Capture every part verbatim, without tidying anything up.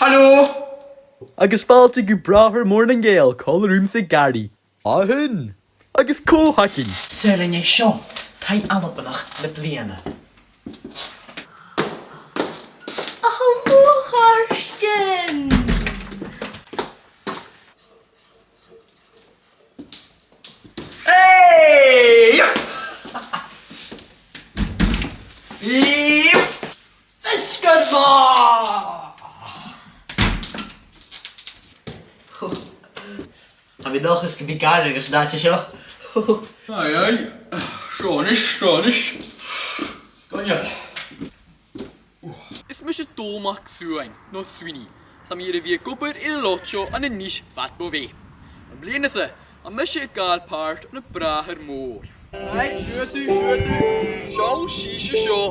Halò? Agus fàilte gu Bràthair Mòr nan Gàidheal, còmhla riumsa, Gary. Ahem. Agus cò th' againn? Saoil an e seo taigh Albannach na bliadhna? Ach a Luath Chairsdean! Hey! Yep! Yep! Feasgar math! Tha mi an dòchas gum bi gàire aig an àite seo. Aidh, aidh. Seo a-nis, seo a-nis. Gu dearbh. Is mise Dòmhnall Mac Suain, no Sweeney. 'S tha mi air a bhith ag obair air an lot seo ann an Nis fad mo bheatha. Am bliadhna-sa, tha mise a' gabhail pàirt ann am Bràthair Mòr. Right, siuthadaibh, siuthadaibh. Seall sibhse seo.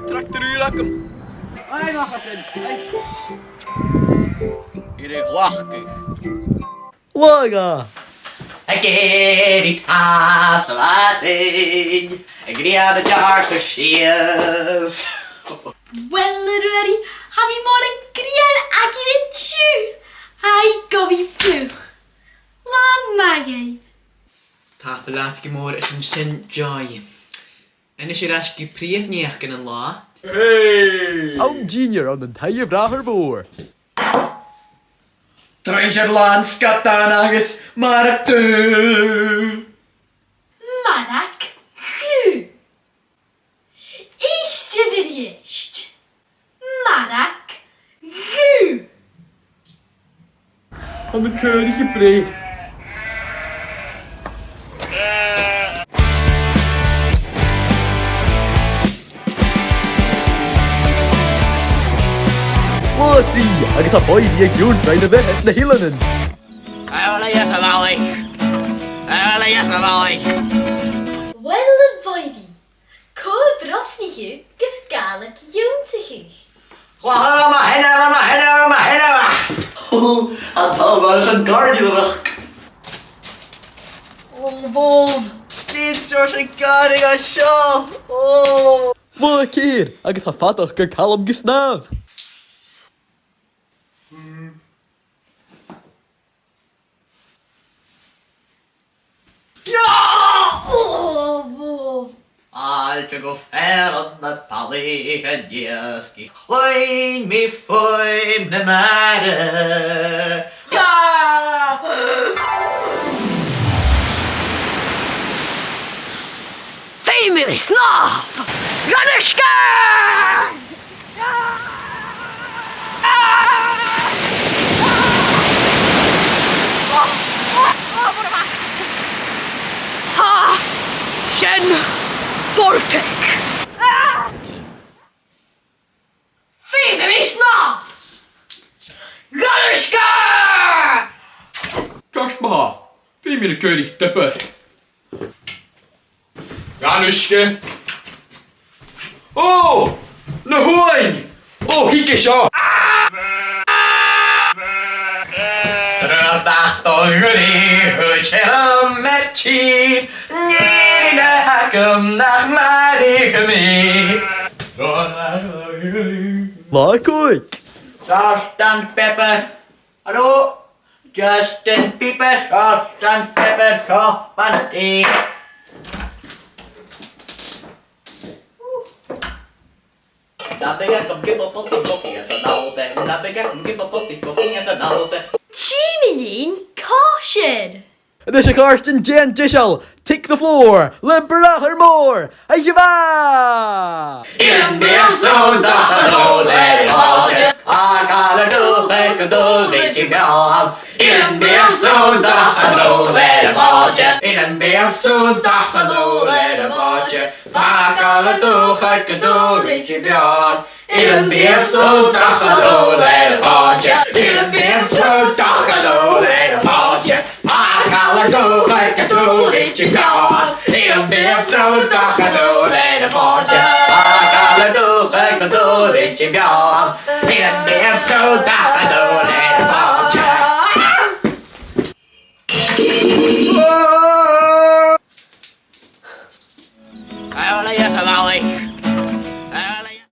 Tractar ùr agam. Aidh, nach eil sin. Right. Air a ghlacadh. Latha. Ag èirigh às a' mhadainn, a' ghrian a' deàrrsadh sìos. Uill, a Ruairidh, tha mi mòran grian againn an-diugh. Aidh, gu bhith fliuch. Latha math dhuibh. Tapadh leat gu mòr airson sin, Joy. A-nis air ais gu prìomh naidheachdan an latha. Hey! Àm dìnneir ann an taigh a' Bhràthar Mhòir. Truinnsear làn sgadan agus marag dhubh. Marag dhubh. Èistibh a-rithist. Marag dhubh. Tha na caoraich a' breith. Latha trì, agus tha Boiridh ag ionndrainn a bhith anns na h-eileanan. Uill, a Bhoiridh. Cò a bhrosnaich thu gus Gàidhlig ionnsachadh? Chlachadh mo sheanmhair, mo sheanmhair, mo sheanmhair! An t-àm a bha sin gàirnealaireachd. Ò, bhò! Dè an seòrsa gàrradh a tha seo? Ò! Latha ceithir, agus tha fadachd air Calum gu snàmh. Fàilte gu fearann na balaich an iasgaich. Chluinn mi fuaim na mara. Feumaidh mi snàmh! Gan uisge! Tha sin Baltic! Feumaidh mi snàmh! Gan uisge! Ceart ma-thà, feumaidh na caoraich diopair. Gan uisge. Ò! Na h-uain! Ò, thig an seo! Sruth nach do dh'fhuirich thu, tha mi air tìr, nì na h-agam nach mairich mi. Latha a còig. Salt and pepper. Hello, Justin Bieber, salt and pepper, salt and pepper. Na big a gum give up on the cookie as an old day. Na big a gum give up on the cookie as an old day. Jimmy Dean Caution. A-nis, a chàirdean, dèan deiseil, tick the floor, le Bràthair Mòr, a dh'fhàg! Am biadh sunndach a' dol air a' bhàta, a' caladh dubh aig an dùthaich beò. Am biadh sunndach a' dol air a' bhàta, am biadh sunndach a' dol air a' bhàta, a' caladh dubh aig an dùthaich beò. Am biadh sunndach a' dol air a' bhàta, am biadh sunndach a' dol air a' bhàta, a' caladh dubh aig an dùthaich beò. Am biadh sunndach a' dol air a' bhàta, a' caladh dubh aig an dùthaich beò. Am biadh sunndach a' dol air a' bhàta.